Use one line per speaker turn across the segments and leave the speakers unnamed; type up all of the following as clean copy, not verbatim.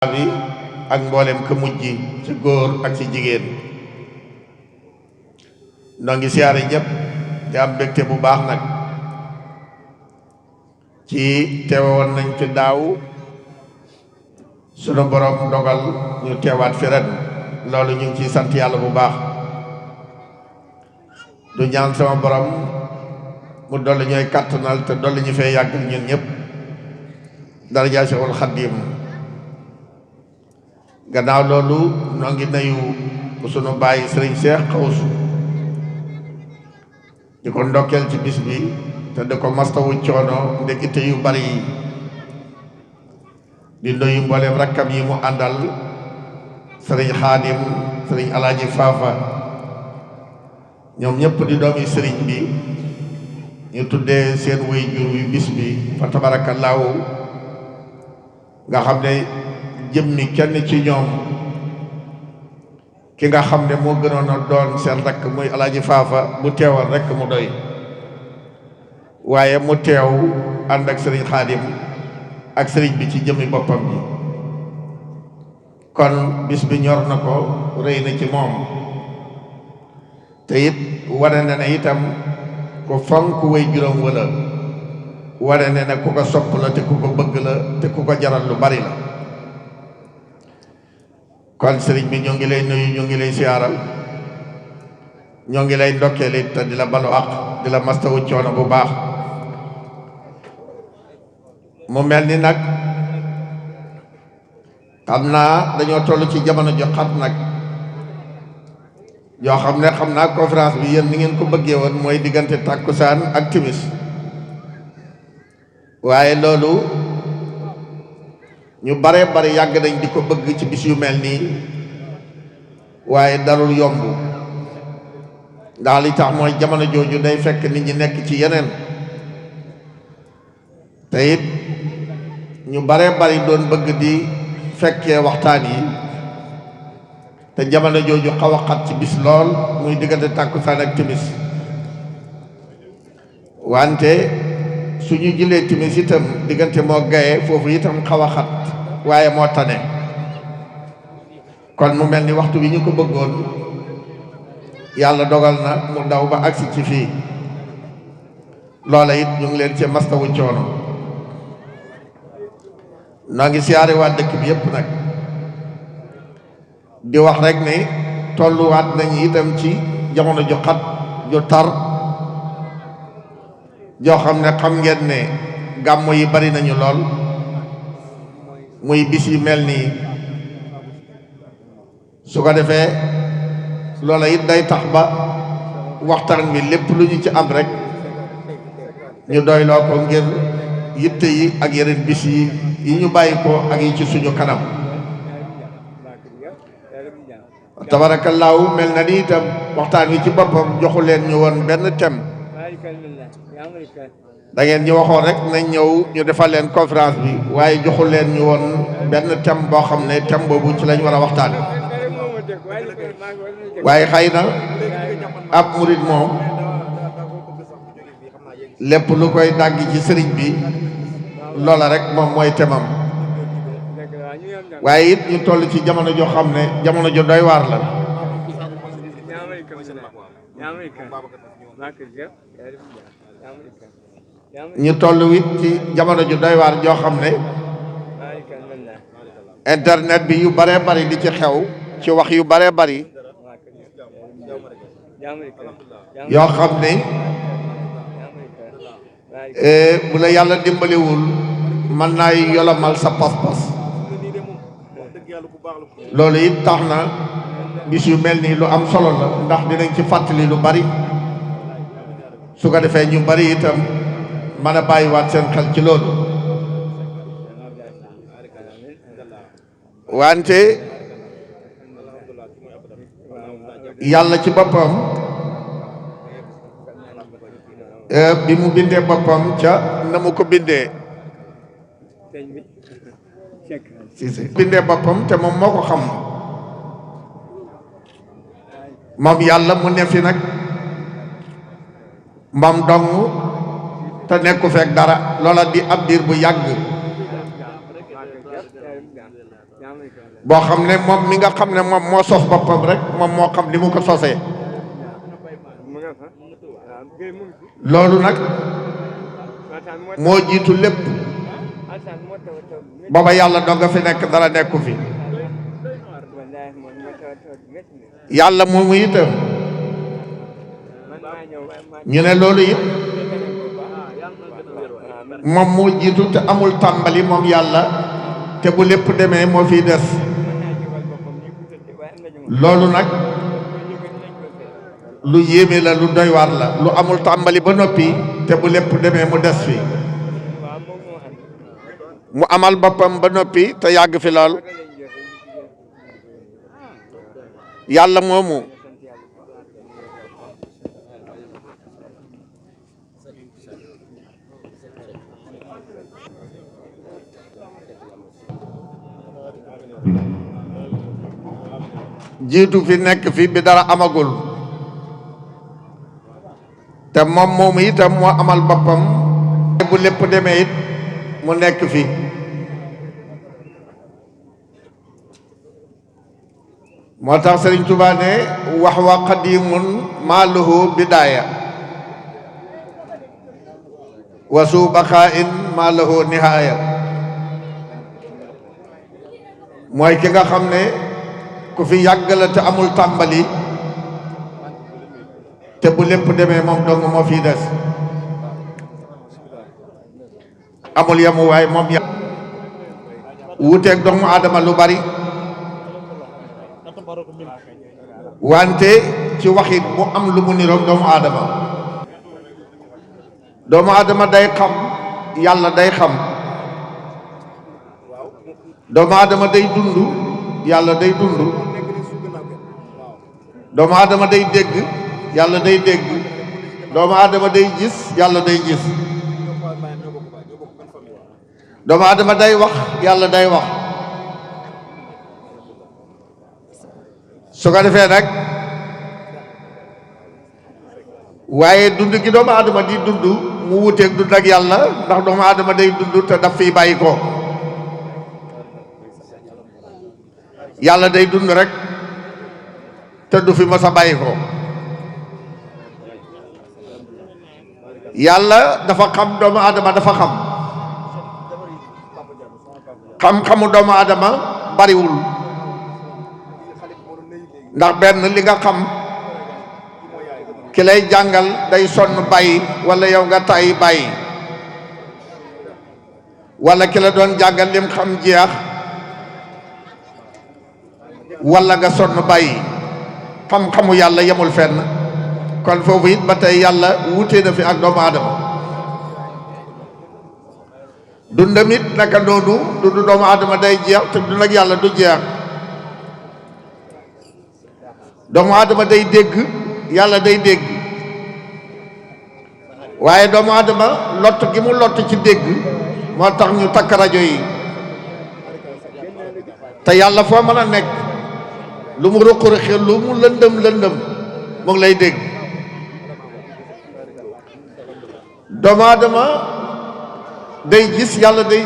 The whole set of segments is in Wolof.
bi ak mboolem ka mujj ci góor ak ci jigéen noo ngi siyaare ñëpp te am mbégte bu baax nag ci teewoon nañ ci daaw sunu borom dogal ñu teewaat fi ren loolu ñu ngi ciy sant yàlla bu baax du ñaan sama borom mu dolli ñooy kàttanal te dolli ñu fee yàggal ñun ñëpp daraja Seexul Xadiim. gannaaw loolu noo ngi nuyu sunu bàyyi sëriñ Seex Xawsu di ko ndokkeel ci bis bi te di ko mastawu coono ndeg itte yu bari yi di nuyu mbooleem rakkam yi mu àndal sëriñ Xaadim sëriñ Alaaji Faafa ñoom ñëpp di doomi sëriñ bi ñu tuddee seen way jur wi bis bi fa tabarakallaahu nga xam ne jëmmi kenn ci ñoom ki nga xam ne moo gënoon a doon seen rakk muy Alaaji Faafa bu teewal rekk mu doy waaye mu teew ànd ak sëriñ Xaadim ak sëriñ bi ci jëmmi boppam bi kon bis bi ñor na ko rëy na ci moom te it wane na ne itam ku fonk way juróom wala wane na ne ku ko sopp la te ku ko bëgg la te ku ko jaral lu bari la kon sëriñ bi ñoo ngi lay nuyu ñoo ngi lay siyaaral ñoo ngi lay ndokkeel it te di la balu ak di la mastawu coono bu baax mu mel ni nag xam naa dañoo toll ci jamono ju xat nag yoo xam ne xam naa conférence bi yéen ni ngeen ko bëggee woon mooy diggante tàkkusaan ak timis waaye loolu ñu bare bari yàgg nañ di ko bëgg ci bis yu mel nii waaye darul yomb ndax li tax mooy jamono jooju day fekk nit ñi nekk ci yeneen te it ñu bare bari doon bëgg di fekkee waxtaan yi te jamono jooju xaw a xat ci bis lool muy diggante tàkkusaan ak timis wante suñu jëlee timis itam diggante moo gaye foofu itam xaw a xat waaye moo tane kon mu mel ni waxtu bi ñu ko bëggoon yàlla dogal na mu daw ba agsi ci fii loola it ñu ngi leen ci mastawu coono noo ngi siyaare waa dëkk bi yépp nag di wax rek ni tolluwaat nañu itam ci jamono ju xat ju tar joo xam ne xam ngeen ne gàmmu yi bari nañu lool muy bis yi mel nii su ko defee loola it day tax ba waxtaan bi lépp lu ñu ci am rek ñu doyloo ko ngir yitte yi ak yeneen bis yi ñu bàyyi ko ak yi ci suñu kanam tabarakallaahu mel na ni itam waxtaan wi ci boppam joxu leen ñu woon benn thème da ngeen ñu waxoon rek nañ ñëw ñu defal leen conférence bi waaye joxu leen ñu woon benn thème boo xam ne thème boobu ci lañ war a waxtaan waaye xëy na ab murit moom lépp lu koy dàggi ci sëriñ bi loola rek moom mooy temam waaye it ñu toll ci jamono joo xam ne jamono jo doy waar la ñu toll it ci jamono ju doy waar joo xam ne internet bi yu bare bari di ci xew ci wax yu bare bari yoo xam ne bu la yàlla dimbaliwul mën naa yolomal sa pas-pas loolu it tax na bis yu mel nii lu am solo la ndax dinañ ci fàttali lu bari su ko defee ñu bari itam mën a bàyyiwaat seen xel ci loolu wante yàlla ci boppam bi mu bindee boppam ca na mu ko bindee bindee boppam te moom moo ko xam moom yàlla mu ne fi nag moom dong te nekku fekk dara loola di ab diir bu yàgg boo xam ne moom mi nga xam ne moom moo sos boppam rek moom moo xam ni mu ko sosee loolu nag moo jiitu lépp booba yàlla doo nga fi nekk dara nekku fi yàlla moomu itam ñu ne loolu it moom moo jiitu te amul tàmbali moom yàlla te bu lépp demee moo fiy des loolu nag lu yéeme la lu doy waar la lu amul tàmbali ba noppi te bu lépp demee mu des fi mu amal boppam ba noppi te yàgg fi lool yàlla moomu jiitu fi nekk fi bi dara amagul te moom moomu itam moo amal boppam bu lépp demee it mu nekk fi moo tax Sëriñ Tuubaa ne wax wa qadimun maaluhu bidaaya wa su baqaa'in maaluhu nihaaya mooy ki nga xam ne ku fi yàgg la te amul tàmbali te bu lépp demee moom dong moo fiy des amul yemuwaay moom ya wuuteeg doomu aadama lu bari wante ci waxit mu am lu mu niroog doomu aadama day xam yàlla day xam doomu aadama day dund yàlla day dund doomu aadama day dégg yàlla day dégg doomu aadama day gis yàlla day gis doomu aadama day wax yàlla day wax su ko defee nag waaye dund gi doomu aadama di dund mu wuteeg dund ak yàlla ndax doomu aadama day dund te daf fiy bàyyi ko yàlla day dund rek te du fi mës a bàyyi ko yàlla dafa xam doomu aadama dafa xam-xamu doomu aadama bariwul ndax benn li nga xam ki lay jàngal day sonn bàyyi wala yow nga tàyyi bàyyi wala ki la doon jàngal lim xam jeex wala nga sonn bàyyi xam-xamu yàlla yemul fenn kon foofu it ba tey yàlla wutee na fi ak doomu aadama dundam it naka noonu dundu doomu aadama day jeex te dund ak yàlla du jeex doomu aadama day dégg yàlla day dégg waaye doomu aadama lott gi mu lott ci dégg moo tax ñu takk rajo yi te yàlla foo mën a nekk lu mu ruqurixi lu mu lëndëm mu ngi lay dégg doomu aadama day gis yàlla day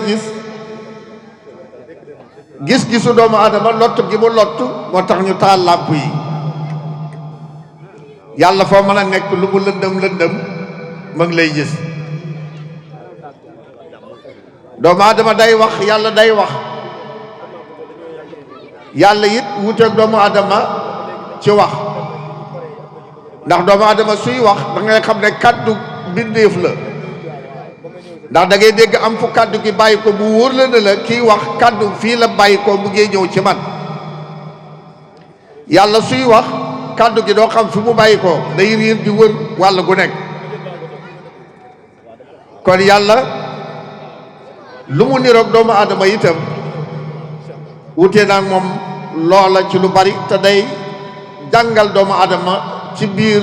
gis-gisu doomu aadama lott gi mu lott moo tax ñu taal làmp yi yàlla foo mën a nekk lu mu lëndëm mu ngi lay gis doomu aadama day wax yàlla day wax yàlla it wuuteeg doomu aadama ci wax ndax doomu aadama suy wax da ngay xam ne kàddu mbindeef la ndax da ngay dégg am fu kàddu gi bàyyi ko bu wóor la ne la kii wax kàddu fii la bàyyi ko mu ngi ñëw ci man yàlla suy wax kàddu gi doo xam fi mu bàyyi ko day riir di wër wàll gu nekk kon yàlla lu mu niroog doomu aadama itam wutee naag moom loola ci lu bari te day jàngal doomu aadama ci biir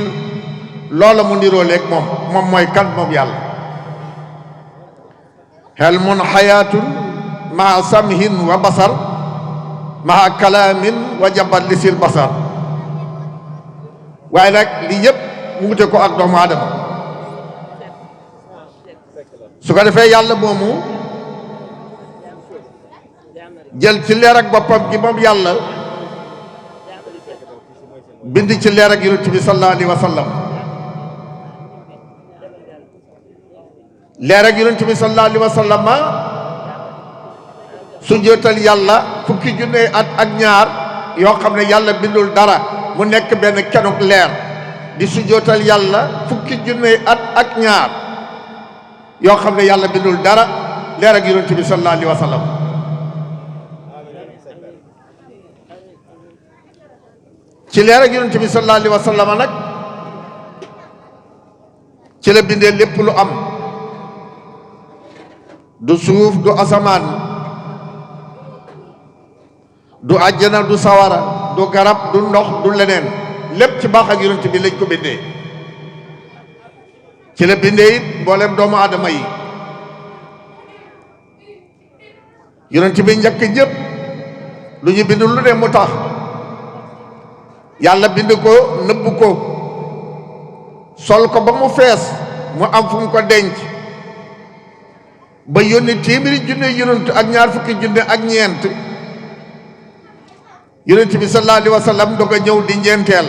loola mu nirooleeg moom mooy kan moom yàlla helmun xayaatun maa samhin wa basar maa kalaamin wa jabat lisil basar waaye nag lii yëpp mu wute ko ak doomu aadama su ko defee yàlla moomu jël ci leer ak boppam gi moom yàlla bind ci leer ak yonent bi sallallahu alayhi wa sallam. leer ak yonent bi sallallahu alayhi wa sallam su jootal yàlla fukki junne at ak ñaar yoo xam ne yàlla bindul dara mu nekk benn kenuk leer di su jootal yàlla fukki junne at ak ñaar yoo xam ne yàlla bindul dara leer ak yonent bi sallallahu alayhi wa sallam. ci leer ak yonent bi sallallahu alayhi wa sallam nag ci la bindee lépp lu am, du suuf du asamaan du àjjana du sawara du garab du ndox du leneen lépp ci baax ak yonent bi lañ ko bindee. ci la bindee it mboolem doomu aadama yi. yonent bi njëkk ñëpp lu ñu bind lu ne mu tax yàlla bind ko nëbb ko sol ko ba mu fees mu am fu mu ko denc ba yónni téeméeri junne yonent ak ñaar fukki junne ak ñeent yonent bi sallallahu alayhi wa sallam doog a ñëw di ñeenteel.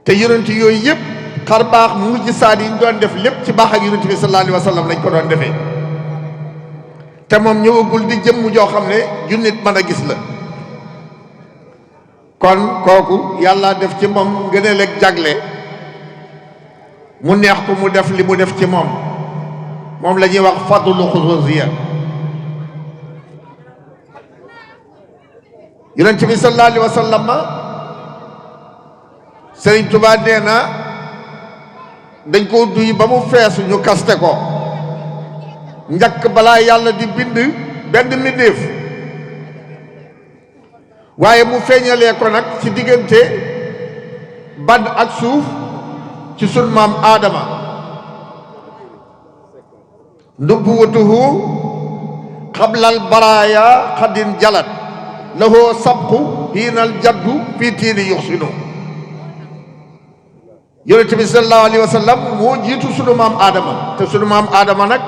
te yonent yooyu yëpp xar baax mujj saat yi ñu doon def lépp ci baax ak yonent bi sallallahu alayhi wa sallam lañ ko doon defee. te moom ñëwagul di jëmm joo xam ne junnit mën a gis la. kon kooku yàlla def ci moom ngëneel ak jagle mu neex ko mu def li mu def ci moom moom la ñuy wax fadlu xususiya. yonent bi sallallahu alayhi wa sallam Sëriñ Tuubaa nee na dañ koo duy ba mu feesu ñu kaste ko njëkk balaa yàlla di bind benn mbindéef, waaye mu feeñalee ko nag ci diggante ban ak suuf ci sun maam aadama. nubuwatuhu xablal baraaya xaddin jalat lahoo sabqu hiinal jaddu fii tiini yuxsinu. yonent bi sallallahu alayhi wa sallam moo jiitu sunu maam aadama, te sunu maam aadama nag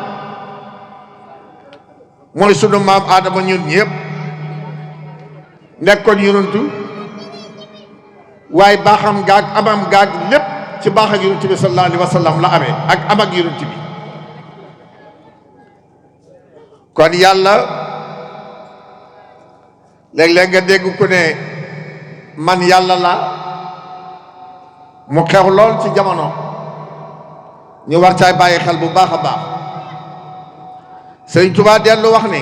mooy sunu maam aadama ñun ñëpp nekkoon yonentu, waaye baaxam gaag amam gaag lépp ci baax ak yonent bi sallallahu alayhi wa sallam la amee ak am ak yonent bi. kon yàlla léeg-léeg nga dégg ku ne man yàlla la mu xew lool ci jamono, ñu war caay bàyyi xel bu baax a baax. Sëriñ Tuubaa dellu wax ne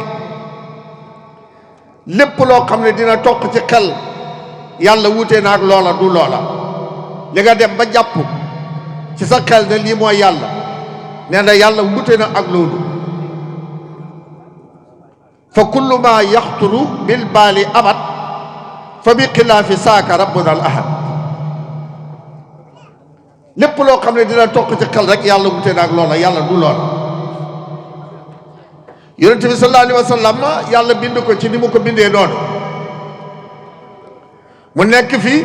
lépp loo xam ne dina toq ci xel yàlla wuute na ak loola du loola. li nga dem ba jàpp ci sa xel ne lii mooy yàlla, nee na yàlla wuute na ak loolu. fa kullu ma yaxturu bil baali abat fa bi xilaafi saaka rabbuna al ahad. lépp loo xam ne dina toq ci xel rek yàlla wuute na ak loola, yàlla du loola. yonent bi sallallahu alayhi wa sallam yàlla bind ko ci ni mu ko bindee noonu, mu nekk fi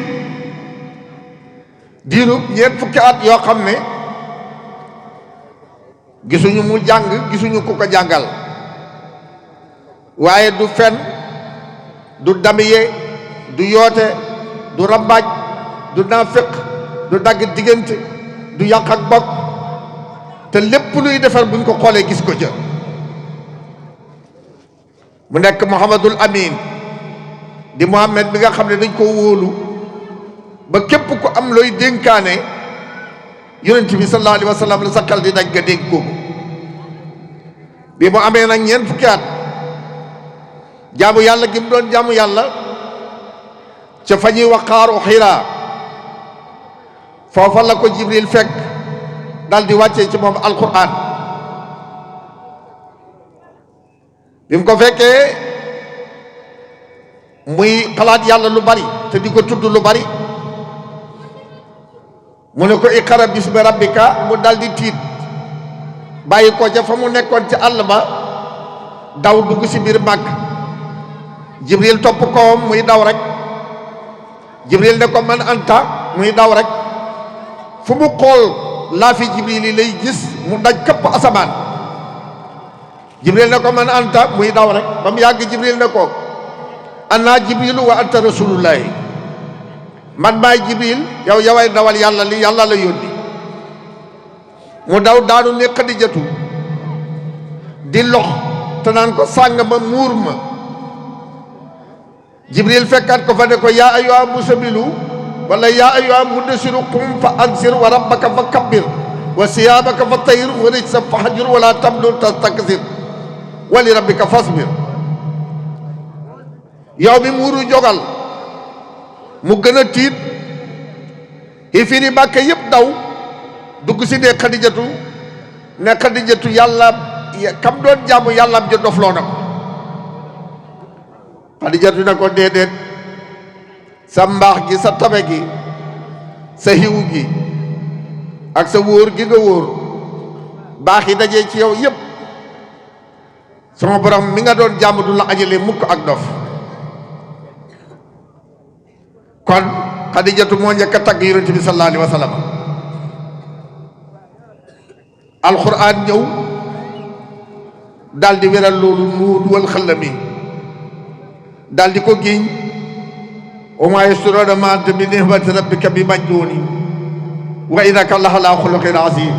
diiru ñeent fukki at yoo xam ne gisuñu mu jàng, gisuñu ku ko jàngal, waaye du fen, du damiye, du yoote, du rambaaj, du naafeq, du dagg diggante, du yàq ak bokk, te lépp luy defar buñ ko xoolee gis ko ca. mu nekk Muhammadul Amin di Muhammad bi nga xam ne dañ ko wóolu ba képp ku am looy dénkaane yonent bi sallallahu alayhi wa sallam la sa xel di daj nga dénk ko. bi mu amee nag ñeent fukki at jaamu yàlla gi mu doon jaamu yàlla ca fa ñuy wax xaaru Xiraa, foofa la ko Jibril fekk dal di wàccee ci moom alquran. bi mu ko fekkee muy xalaat yàlla lu bari te di ko tudd lu bari, mu ne ko iqra bismi rabbika, mu dal di tiit bàyyi ko ca fa mu nekkoon ci àll ba daw dugg si biir màgg. Jibril topp kawam muy daw rek. Jibril ne ko man anta, muy daw rek. fu mu xool laa fi Jibril yi lay gis mu daj këpp asamaan. jibril ne ko man anta muy daw rek ba mu yàgg jibril ne ko ana jibrilu wa anta rasulullahi man maay jibril yow yaway dawal yàlla li yàlla la yónni mu daw daanu ne Xadijatu di lox te naan ko sàng ma muur ma jibril fekkaat ko fa ne ko yaa ayyuha musammilu wala yaa ayyuha mudassiru qum fa anzir wa rabbaka fa kabbir wa siyaabaka fa tahhir wa rijza fahjur wala tamnun tastakthir wa li rabbika fasbir yow mi muuru jogal mu gën a tiit i firi Màkka yëpp daw dugg si ne Xadijatu yàlla kam doon jaamu yàlla am ja dofloo na ko Xadijatu ne ko déedéet sa mbaax gi sa tabe gi sa xiw gi ak sa wóor gi nga wóor baax yi dajee ci yow yëpp sama borom mi nga doon jaamu du la ajale mukk ak dof kon Xadijatu moo njëkk a tagg yonent bi sallallahu alayhi wa sallam alquran ñëw daal di wéral loolu nuut wal xalami daal di ko giñ wa maa yash'uruuna maa anta bi ni'mati rabbika bi majnuun wa innaka la alaa xuluqin aziim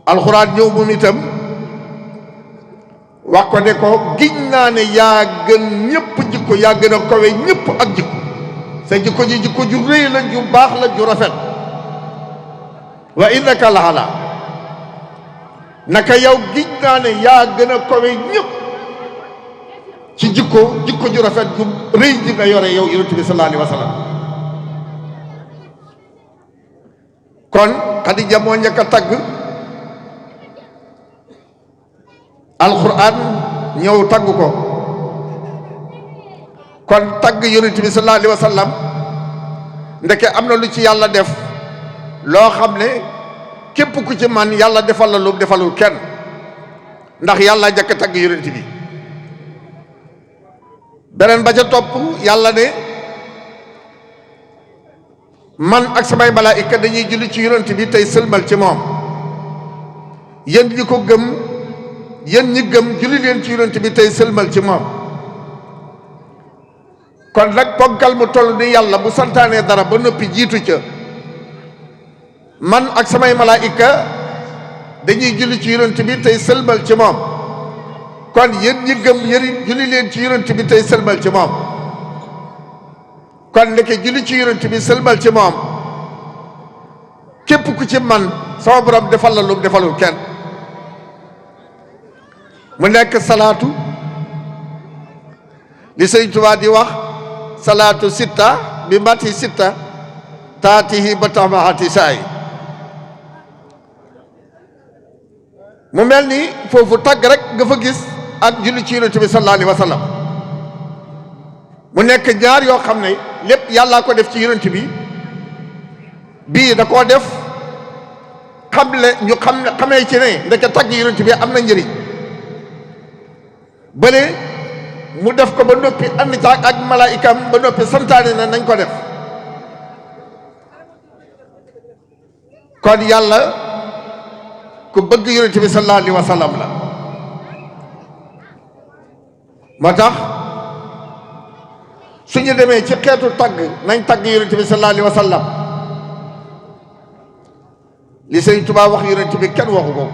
alquran ñëw moom itam wax ko ne ko giñ naa ne yaa gën ñëpp jikko yaa gën a kawe ñëpp ak jikko sa jikko ji jikko ju rëy la ju baax la ju rafet wa innaka la alaa naka yow giñ naa ne yaa gën a kawe ñëpp ci jikko ju rafet ju rëy ji nga yore yow yonent bi sallallahu alayhi wa sallam kon Xadija moo njëkk a tagg alquran ñëw tagg ko kon tagg yonent bi sallallahu alayhi wa sallam ndeke am na lu ci yàlla def loo xam ne képp ku ci man yàlla defal la lu defalul kenn ndax yàlla njëkk a tagg yonent bi beneen ba ca topp yàlla ne man ak samay malaayika dañuy julli ci yonent bi tey sëlmal ci moom yéen ñi ko gëm yéen ñi gëm julli leen ci yonent bi tey sëlmal ci moom kon nag ponkal mu toll ni yàlla bu santaanee dara ba noppi jiitu ca man ak samay malaayika dañuy julli ci yonent bi tey sëlmal ci moom kon yéen ñi gëm yéen julli leen ci yonent bi tey sëlmal ci moom kon ndeke julli ci yonent bi sëlmal ci moom képp ku ci man sama borom defal la lu defalul kenn mu nekk salaatu li Sëñ Tuubaa di wax salaatu sitta bi mati sitta taatihi ba tamaati saay mu mel ni foofu tagg rek nga fa gis ak julli ci yonent bi sallallahu alayhi wa sallam mu nekk ñaar yoo xam ne lépp yàllaa ko def ci yonent bi bii da koo def xamee ci ne ndeke tagg yonent bi am na njëriñ bële mu def ko ba noppi ànd ca ak malaayikam ba noppi santaane na nañ ko def kon yàlla ku bëgg yonent bi sallallahu alayhi wa sallam la moo tax suñu demee ci xeetu tagg nañ tagg yonent bi sallallahu alayhi wa sallam li Sëñ Tuubaa wax yonent bi kenn waxu ko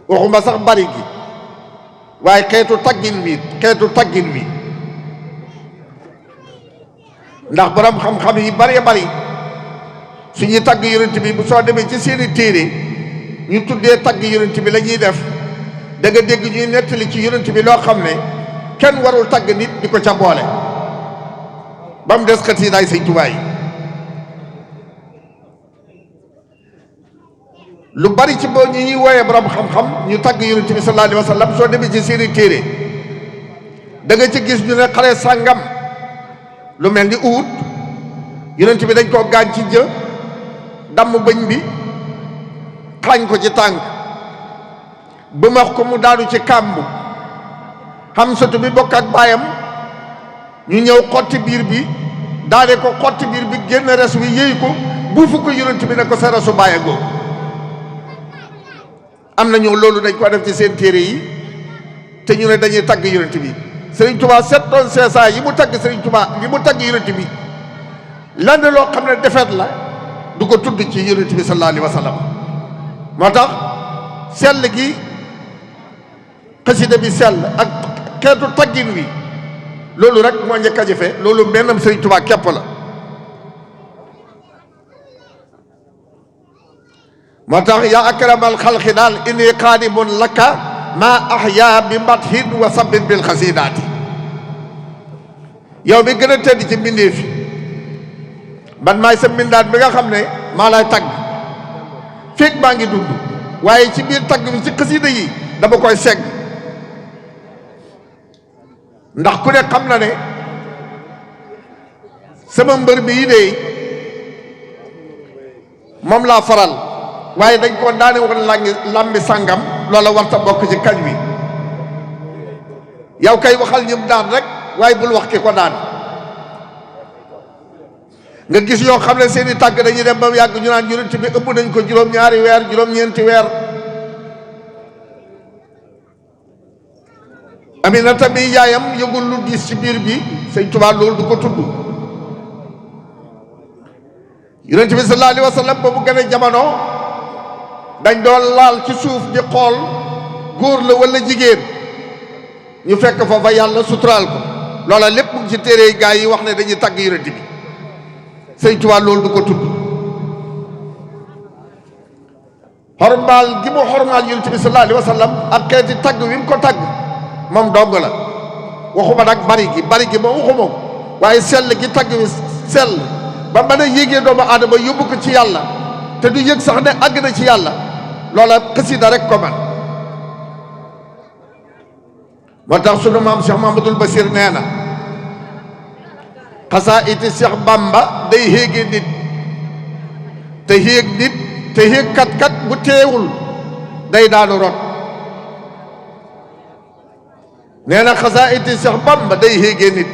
waxuma sax bari gi waaye xeetu taggin wi ndax borom xam-xam yi bari bari suñuy tagg yonent bi bu soo demee ci seeni téere ñu tuddee tagg yonent bi la ñuy def da nga dégg ñuy nettali ci yonent bi loo xam ne kenn warul tagg nit di ko ca boole ba mu des xasiidaay Sëñ Tuubaa yi lu bari ci boo ñi ñuy wooyee borom xam-xam ñu tagg yonent bi sallallahu alayhi wa sallam soo demee ci seeni téere da nga ci gis ñu ne xale sàngam lu mel ni uut yonent bi dañ koo gaañ ci jë damm bëñ bi xaañ ko ci tànk ba max ko mu daanu ci kàmb xam sotu bi bokk ak baayam ñu ñëw xotti biir bi daane ko xotti biir bi génn res wi yëy ko buufu ko yonent bi ne ko sa resu baay a góor am na ñoo loolu dañ ko def ci seen téere yi te ñu ne dañuy tagg yonent bi Sëriñ Tuubaa 7 tonnes 500 yi mu tagg Sëriñ Tuubaa yi mu tagg yonent bi lan loo xam ne defet la du ko tudd ci yonent bi sallallahu alayhi wa sallam moo tax sell gi xasida bi sell ak xeetu taggin wi loolu rek moo njëkk a jafe loolu mennam Sëriñ Tuubaa képp la moo tax yaa akramal xalqi daal inni qaadimun laka ma ahya bi mathin wa sabbin bil xasidaati yow mi gën a tedd ci mbindéef fi man maay sa mbindaan bi nga xam ne maa lay tagg fekk maa ngi dund waaye ci biir tagg bi ci xasida yi dama koy segg ndax ku ne xam na ne sama mbër bi yi de moom laa faral waaye dañ ko daane woon lambi sàngam loola warta bokk ci kañ wi yow kay waxal ñim daan rek waaye bul wax ki ko daan nga gis yoo xam ne seeni tàgg dañuy dem ba mu yàgg ñu naan yonent bi ëpp nañ ko juróom-ñaari weer juróom-ñeenti weer Aminata mi yaayam yëgul lu diis ci biir bi Sëñ Tuubaa loolu du ko tudd yonent bi sallallahu alayhi wa sallam ba mu gën a jamono dañ doon laal ci suuf di xool góor la wala jigéen ñu fekk fa fa yàlla suturaal ko loola lépp mu ngi ci téere gaa yi wax ne dañuy tagg yonent bi Sëñ Tuubaa loolu du ko tudd xormaal gi mu xormaal yonent bi sallallahu alayhi wa sallam ak xeeti tagg wi mu ko tagg moom dong la waxuma nag bari gi moom waxuma ko waaye sell gi tagg wi sell ba mën a yéegee doomu aadama yóbbu ko ci yàlla te du yëg sax ne àgg na ci yàlla loola xasida rek ko man moo tax sunu maam Cheikh Mahamadul Basir nee na xasaayiti Cheikh Bamba day yéege nit te yéeg kat bu teewul day daanu rot nee na xasaayiti Cheikh Bamba day yéege nit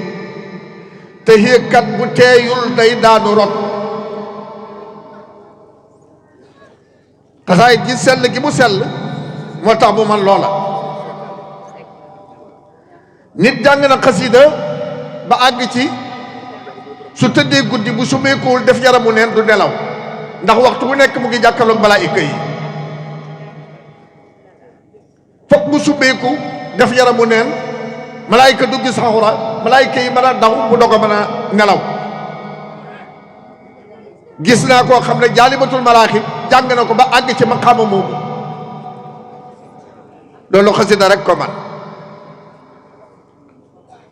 te yéeg kat bu teeyul day daanu rot xasaayit gi sell gi mu sell moo tax bu man loola nit jàng na xasida ba àgg ci su tëddee guddi bu sumeekuwul def yaramu neen du nelaw ndax waxtu bu nekk mu ngi jàkkaarloog malaayika yi fokk mu sumeeku def yaramu neen malaayika du gis xawra malaayika yi mën a daw mu doog a mën a nelaw gis naa koo xam ne jaalibatul maraaxib jàng na ko ba àgg ci maqaama moomu loolu xasida rek ko man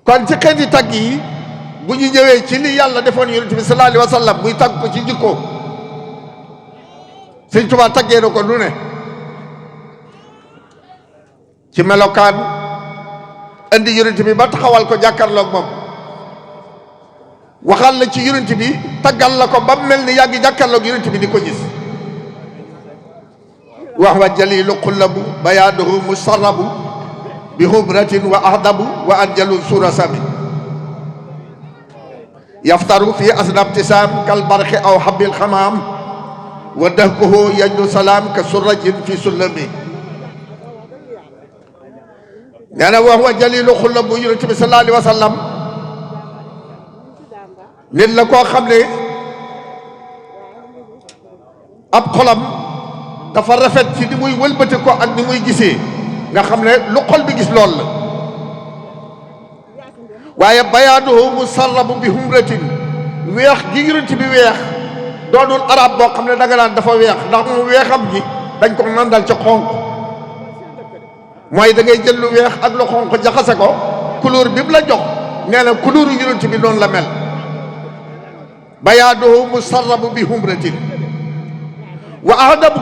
kon ci xeeti tagg yi bu ñu ñëwee ci li yàlla defoon yonent bi sallallahu alayhi wa sallam muy tagg ko ci jikko Sëñ Tuubaa taggee na ko nu ne ci melokaan indi yonent bi ba taxawal ko jàkkaarloog moom waxal la ci yonent bi taggal la ko ba mel ni yàgg jàkkaarloog yonent bi di ko gis wax wa jalilu xullabu bayaaduhu musarrabu bi xubratin wa ahdabu wa anjalu sura sami yaftaru fi asnab tisaam kal barqi aw habil xamaam wa dahkuhu yajlu salaam ka surrajin fi sullami nee na wax wa jalilu xullabu yonent bi sallallahu alayhi wa sallam nit la koo xam ne ab xolam dafa rafet ci ni muy wëlbate ko ak ni muy gisee nga xam ne lu xol bi gis lool la waaye bayaaduhu musarrabu bi humratin weex gi yonent bi weex doonul arab boo xam ne danga naan dafa weex ndax moom weexam gi dañ ko nandal ci xonq mooy da ngay jël lu weex ak lu xonq jaxase ko couleur bi mu la jox nee na couleur yonent bi noonu la mel bayaaduhu musarrabu bi humratin wa ahdabu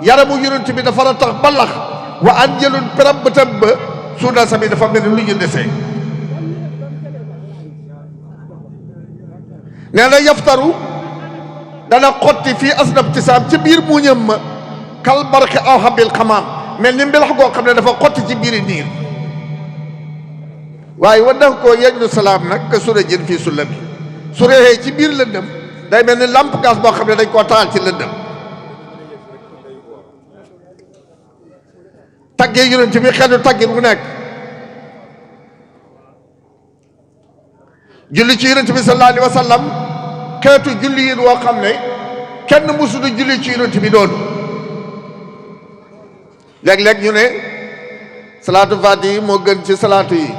yaramu yonent bi dafa la tax balax wa anjalun perab bëtam ba suuna sami dafa mel ni lu ñu desee nee na yaftaru dana xotti fii asnab tisaam ci biir muuñam ma kal barke aw habil xamaam mel ni mbelax goo xam ne dafa xotti ci biiri niir waaye wa def koo yejlu salaam nag ka sura jën fii sullami su réexee ci biir lëndëm day mel ni lampe gaz boo xam ne dañ koo taal ci lëndëm taggee yonent bi xeetu taggin bu nekk julli ci yonent bi sallallahu alayhi wa sallam xeetu julli yin woo xam ne kenn mësudu julli ci yonent bi doon léeg-léeg ñu ne salaatu faatihi moo gën ci salaatu yi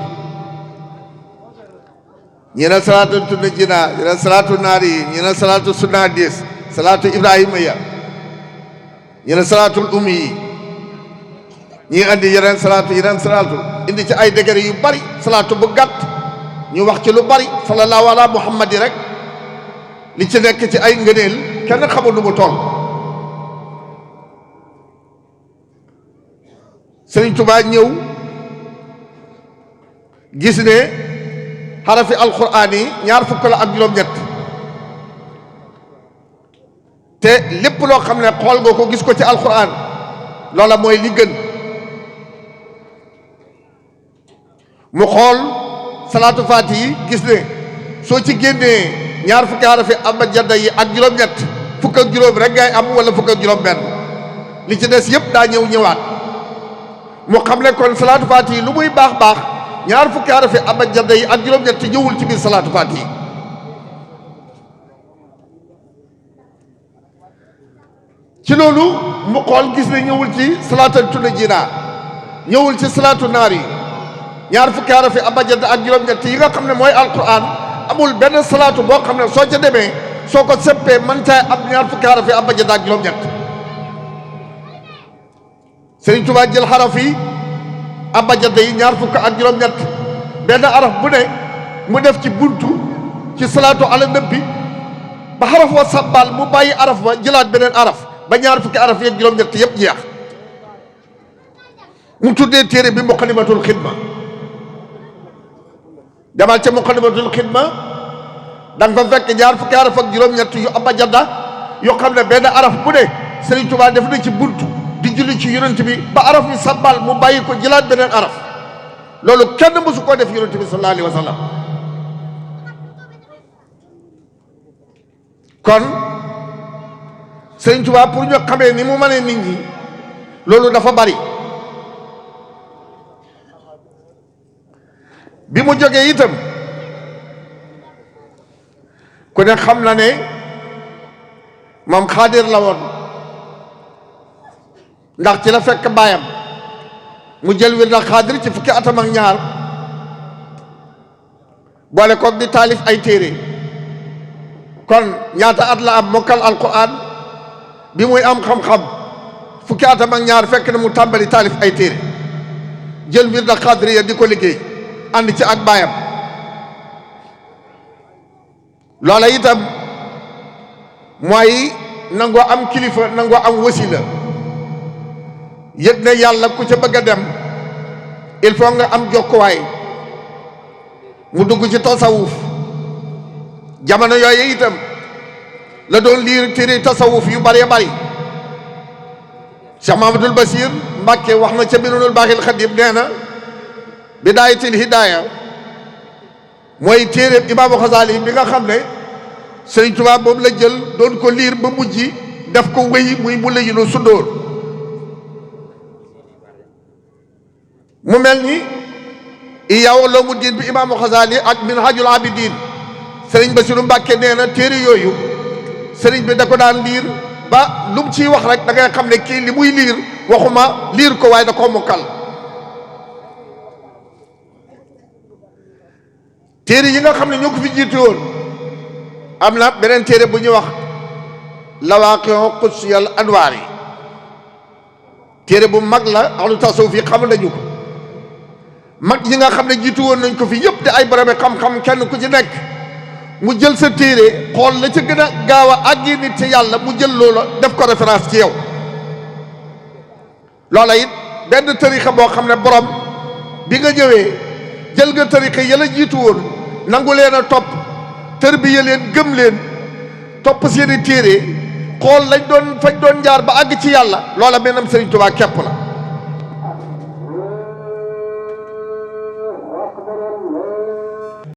ñi ne salaatu tunna jina ñi ne salaatu naari yi ñi ne salaatu sunadis salaatu ibrahima ya ñi ne salaatul ummi yi ñi andi yeneen salaatu indi ci ay degré yu bari salaatu bu gàtt ñu wax ci lu bari sallallahu ala muhammadi rek li ci nekk ci ay ngëneel kenn xamul nu mu toll Sëriñ Tuubaa ñëw gis ne xarafi alquraan yi ñaar fukk la ak juróom-ñett te lépp loo xam ne xool nga ko gis ko ci alquraan loola mooy li gën mu xool salaatu faati yi gis ne soo ci génnee ñaar fukki xarafi abajada yi ak juróom-ñett fukk ak juróom rek ngay am wala fukk ak juróom-benn li ci des yëpp daa ñëwaat mu xam ne kon salaatu faati yi lu muy baax baax ñaar fukki xarafi abajada yi ak juróom-ñett ñëwul ci biir salaatu faati yi ci loolu mu xool gis ne ñëwul ci salaatu tunna jinaa ñëwul ci salaatu naar yi ñaar fukki xarafi abajada ak juróom-ñett yi nga xam ne mooy alquran amul benn salaatu boo xam ne soo ca demee soo ko seppee man caay am ñaar fukki xarafi abajada ak juróom-ñett Sëriñ Tuubaa jël xaraf yi abajada yi ñaar fukk ak juróom-ñett benn araf bu ne mu def ci buntu ci salaatu ala nabi ba xaraf wa sabbal mu bàyyi araf ba jëlaat beneen araf ba ñaar fukki araf yeeg juróom-ñett yëpp jeex mu tuddee téere bi muqaddimatul xidma demal ca muqaddimatul xidma da nga fa fekk ñaar fukki araf ak juróom-ñett yu abajada yoo xam ne benn araf bu ne Sëriñ Tuubaa def na ci buntu di julli ci yonent bi ba araf yi sabbal mu bàyyi ko jëlaat beneen araf loolu kenn mësu koo def yonent bi sallallahu alayhi wa sallam kon Sëriñ Tuubaa pour ñu xamee ni mu mënee nit ñi loolu dafa bari bi mu jógee itam ku ne xam na ne moom xaadir la woon ndax ci la fekk baayam mu jël wir na xaadir ci fukki atam ak ñaar boole koog di taalif ay téere kon ñaata at la am mokkal alquran bi muy am xam-xam fukki atam ak ñaar fekk na mu tàmbali taalif ay téere jël wir na xaadir ya di ko liggéey ànd ci ak baayam loola itam mooy nangoo am kilifa nangoo am wasila yëg ne yàlla ku ca bëgg a dem il faut nga am jokkuwaay mu dugg ci tasawuf jamono yooyu itam la doon liir téere tasawuf yu bëree bëri Cheikh Mahamadul Basir Mbàkke wax na ca Minanul Baaxil Xadim nee na Bidaayatil Hidaaya mooy téere Imaamu Xasaali bi nga xam ne Sëriñ Tuubaa moom la jël doon ko liir ba mujj def ko wéy muy mu lëyinu sundóor mu mel ni Ihyaa Ulumuddin bi Imaamu Xasaali ak Minhajul Abidin Sëriñ Basiru Mbàkke nee na téere yooyu sëriñ bi da ko daan liir ba lu mu ciy wax rek da ngay xam ne kii li muy liir waxuma liir ko waaye da koo mokkal téere yi nga xam ne ñoo ko fi jiitu woon am na beneen téere bu ñuy wax Lawaaqi'u Qudsiyal Anwaar yi téere bu mag la ahlu tasawuf yi xam nañu ko mag ñi nga xam ne jiitu woon nañ ko fi yëpp di ay borom xam-xam kenn ku ci nekk mu jël sa téere xool la ca gën a gaaw a àggi nit ci yàlla mu jël loola def ko référence ci yow loola it benn tarixa boo xam ne borom bi nga ñëwee jël nga tarixa yàlla jiitu woon nangu leen a topp tërbiya leen gëm leen topp seeni téere xool lañ doon fañ doon jaar ba àgg ci yàlla loola mennam Sëriñ Tuubaa képp la